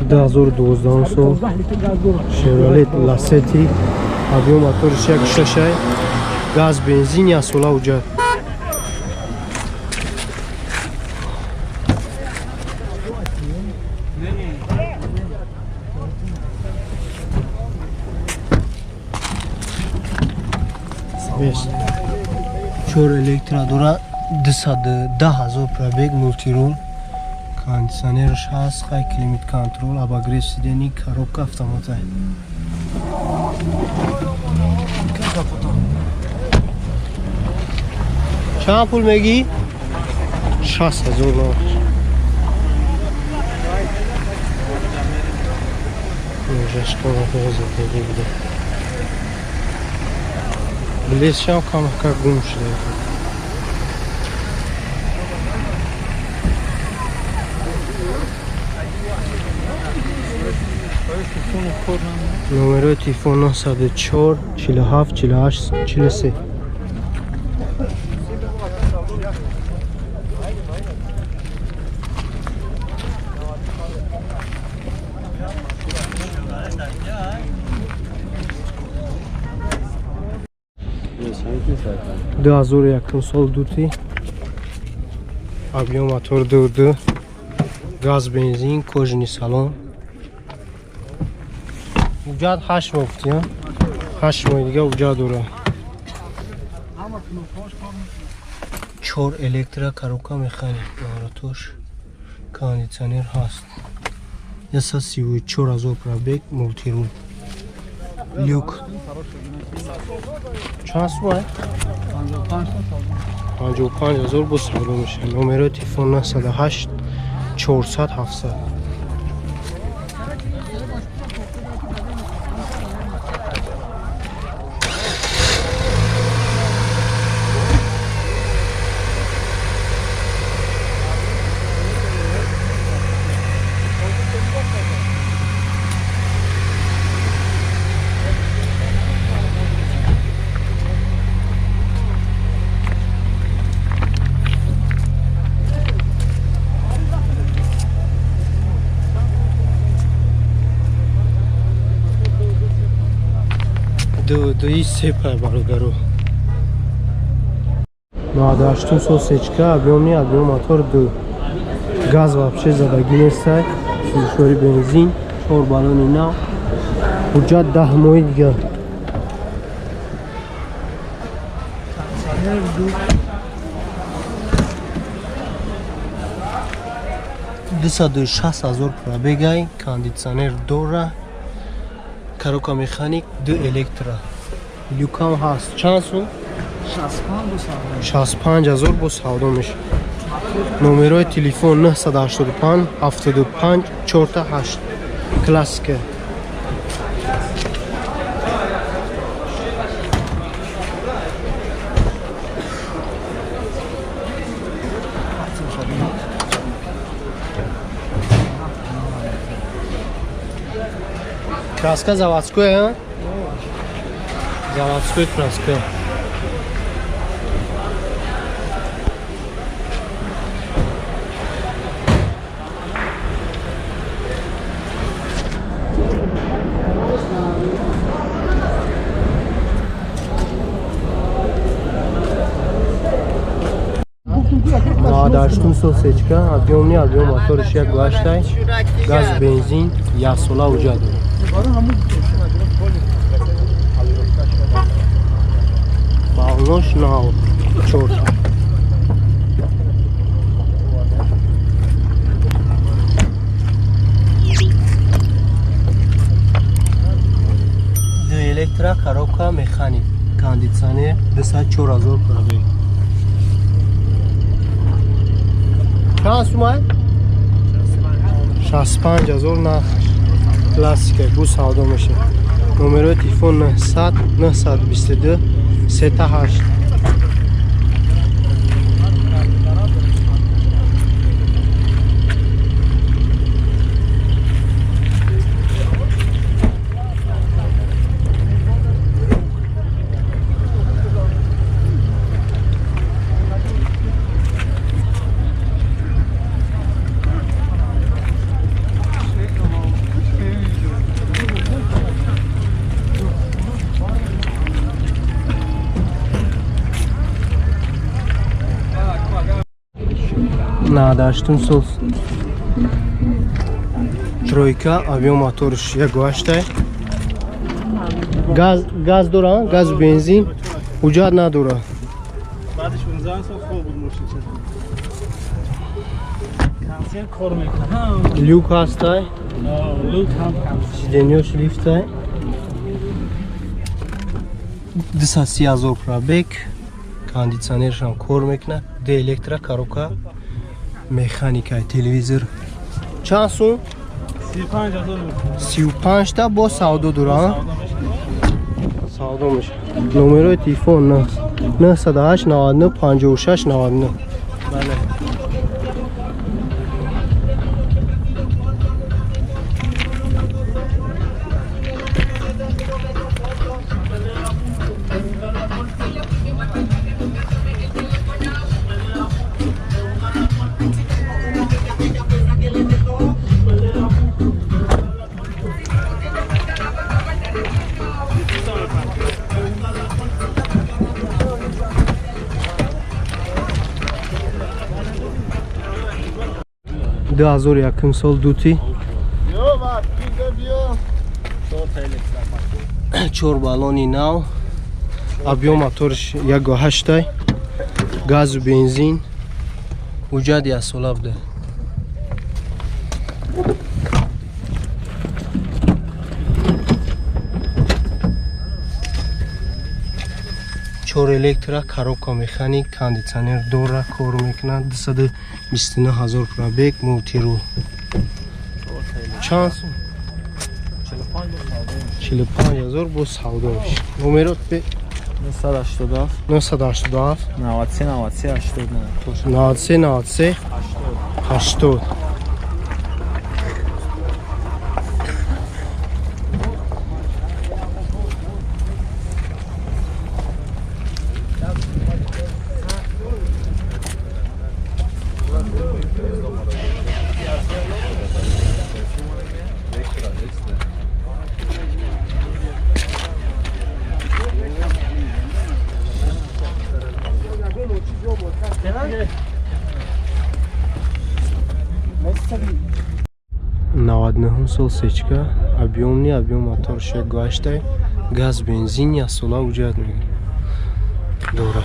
2012 сол Chevrolet Lacetti, объем моториш 1.6, газ, бензин, як сола ҳуҷҷат. Чор электро дора, 210 000 пробег, мультирул, кондиционерш ҳаст, хай, климат контроль, обогрев сидений, коробка автомата. Чанд пул мегӣ? 60 000 нарх. Буда билетшам камака гум шуда. Номерои телефон 904 47 48 43. 2001 сол дути, объем мотор 2.2, газ, бензин, кожаный салон, ҳуҷҷат 8 моҳ гуфтӣ, 8 моҳи дига ҳуҷҷат дора. Чор электро, коробка механик, наворотош, кондитсионер ҳаст, 134 000 пробег, мультирул, люк. Чанд сумай? 55 000 бо савдо мешавад. Номерои телефон 908 400 700. Дуи сепай, бародаро. 98 сол сечка, объём ни, объем мотор ду, газ вообще задагӣ нестай, сӯзишвори бензин, чор баллони нав, ҳуҷҷат 10 моҳи дига. 260 000 пробегай, кондитсионер дора, коробка механик, ду электро, люкам ҳаст. Чанд сум? 65 000 бо савдо мешавад. Номерои телефон 985 75 48. Классика. Краска заводская, заводской краска. 98 сол сечка, объем ни, объем моториш 1.8, газ, бензин, яксола ҳуҷҷат дорад. Баллош нав, чор. Ду электро, коробка механик, кондитсионер, 204 000 пробег. Чанд сумай? 65 000 нарх. Классика, бу савдо мешавад. Номерои телефон 900 922 38. 98 сол тройка, объем моторш 1.8. Газ дора, газ бензин, ҳуҷҷат надора. Баъди 16 сол хоб буд мошинча. Консер кор мекунад. Люк ҳастай. Люк ҳам сиденьёш лифтай. 230 000 пробег. Кондитсионершам кор мекунад. Д электро коробка механика, телевизор. Чанд сум? 35 000. 35 та бо савдо дора. Савдо мешавад. Номерои телефон 908 99 56 99. Бале. Ду ҳазор якум сол дути чор баллони нав, объем моторш 1.8, газу бензин, ҳуҷҷат яксола буда. Чор электро, коробка механик, кондитсионер дора, кор мекунад. 229 000 пробег, мултирул. Чанд сум? 45 000 бо савдо мешавад. Номерот 987 987 93 93 89 93 93 80. Сол сечка, объемни, объем мотор 1.8, газ бензин, яксола ҳуҷҷат дора.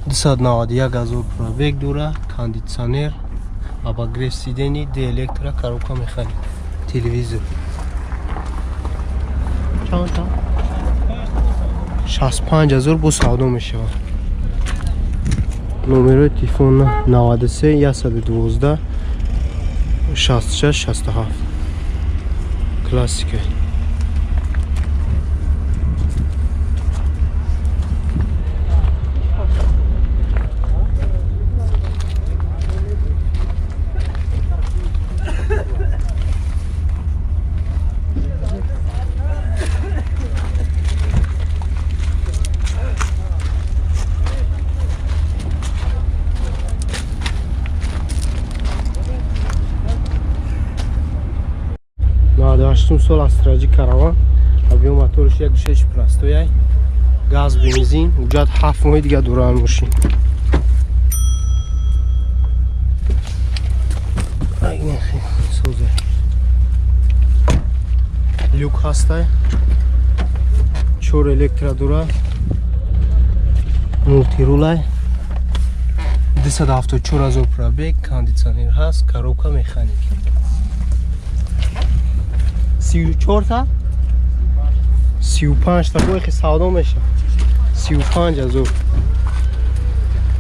291 000 пробег дора, кондитсионер, обогрев сидений, д электро, коробка механик, телевизор. Чанд та? 65 000 бо савдо мешавад. Номерои телефон 93 112 66 67. Классика. Сол астраҷи караван, объем моторш 1.6 простояй, газ бензин, ҳуҷҷат 7 моҳи дига дорад мошин. Люк ҳастай, чор электро дора, мултирулай, 274 000 пробег, кондитсионер ҳаст, коробка механик. 34 та? 35 та бо савдо мешавад. 35 000.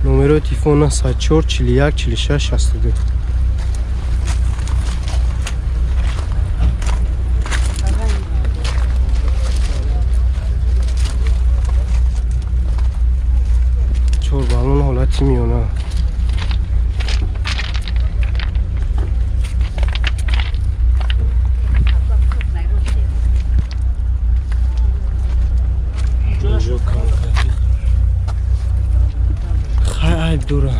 Номерои телефон 904 41 46 62. Чор баллон ҳолати миёна. Хай айб дора.